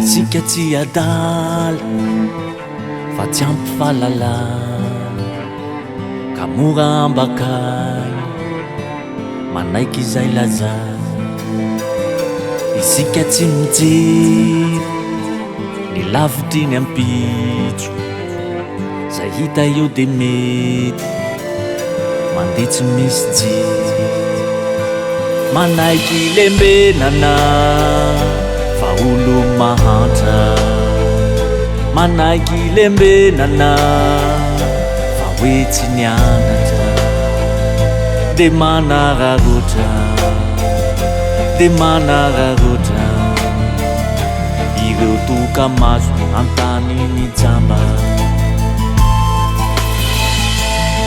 Isika tsy adala fa tsy ampy fahalalana ka mora ambakaina manaiky izay lazaina. Isika tsy mijery ny lavitry ny ampitso, izay hita eo dia mety mandeha tsy misy jiro. Manaiky lembenana fa olo-mahantra, manaiky lembenana fa hoe tsy nianatra, dia manararaotra, dia manararaotra ireo toka-maso an-tany ny jamba.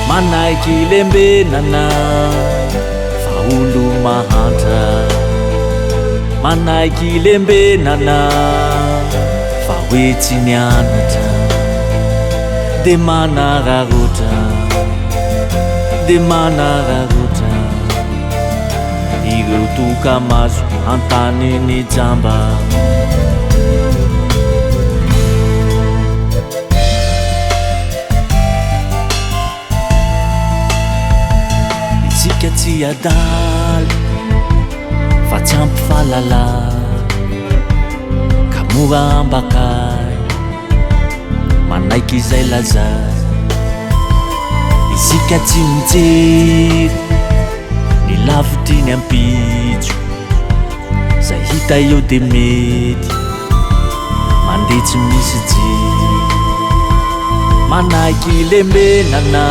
Manaiky lembenana fa olo-mahantra, manaiky lembenana fa hoe tsy nianatra, dia manararaotra, dia manararaotra ireo toka-maso an-tany ny jamba. Isika tsy adala fa tsy ampy fahalalana ka mora ambakay manaiky izay lazaina. Isika tsy mijery ny lavitry ny ampitso, izay hita eo dia mety mandeha tsy misy jiro. Manaiky lembenana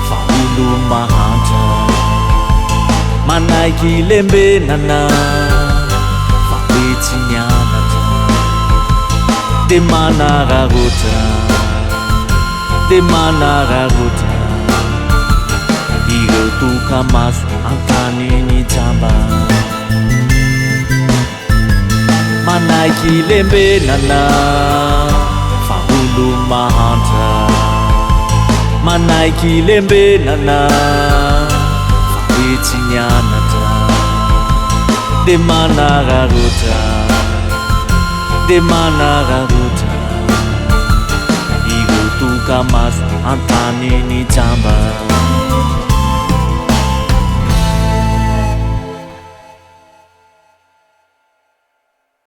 fa olo-mahantra, manaiky lembenana fa hoe tsy nianatra, dia manararaotra, dia manararaotra ireo toka-maso an-tany ny jamba. Manaiky lembenana fa olo-mahantra, manaiky lembenana fa hoe tsy nianatra, dia manararaotra, dia manararaotra ireo toka-maso an-tany ny jamba.